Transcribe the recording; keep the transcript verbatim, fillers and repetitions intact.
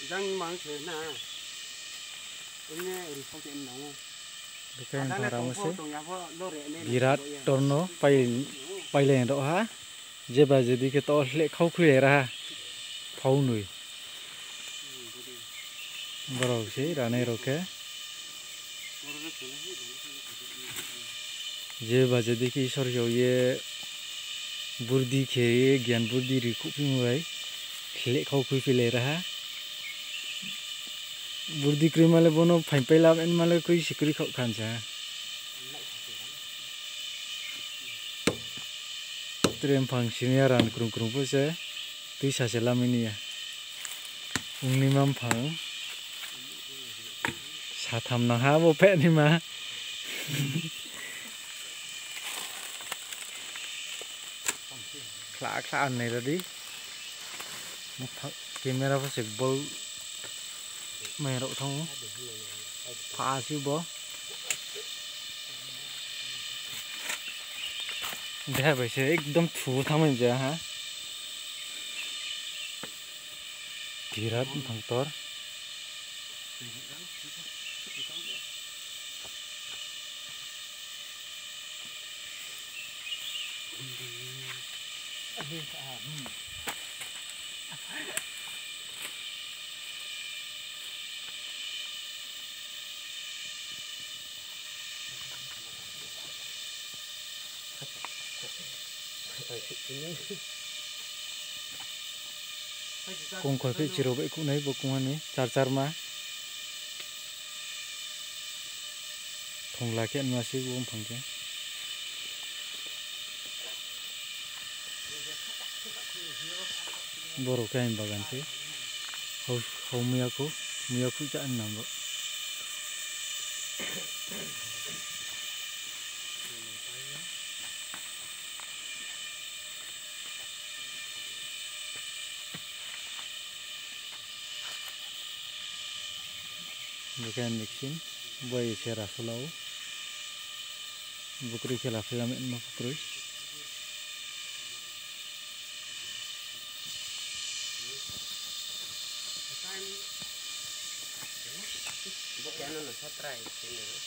Jang mang se na. Ini ri pho ke nang. Bkhe ada le tong pho tong ya pho lo re ne. Birat tor no pai, paileng rao ha. Jeba jedi khe to hleh khau khui le ra ha. Phau noi. Borok se ranai rao khe. Jeba jedi khe Isor hiao ye burdi khe ye gyan burdi ri khuh phimo bai khleh khau khui phi le ra ha. Burdi kroi ma le bono phaing pai lam en ma le kroi si kroi khaoh khan sa ha. Tre mphang simi ya ran krung krung pho se tuisa se lamai ni ya. Ongni ma mphang. Satham nang ha bo pheh ni ma. Khla khla nai ra di. Mphang camera pho se bol mai rao thanng ou. Pha si bo. Deha bai se ekdom thu thanngmai ja ha. Birat mphang tor. Kongkhoi phe chiro bai khunai bo kongha ni char char ma. Thongla khe ma se bo mphang khe. Borok khe aini bagan se. Hau, hau muya khu, muya khu cha nang bo. Bo khe mixing, bo ye se rasola ou. Bo kroi khe la phi lam ma kroi. Bo khe ano no sa try khe no.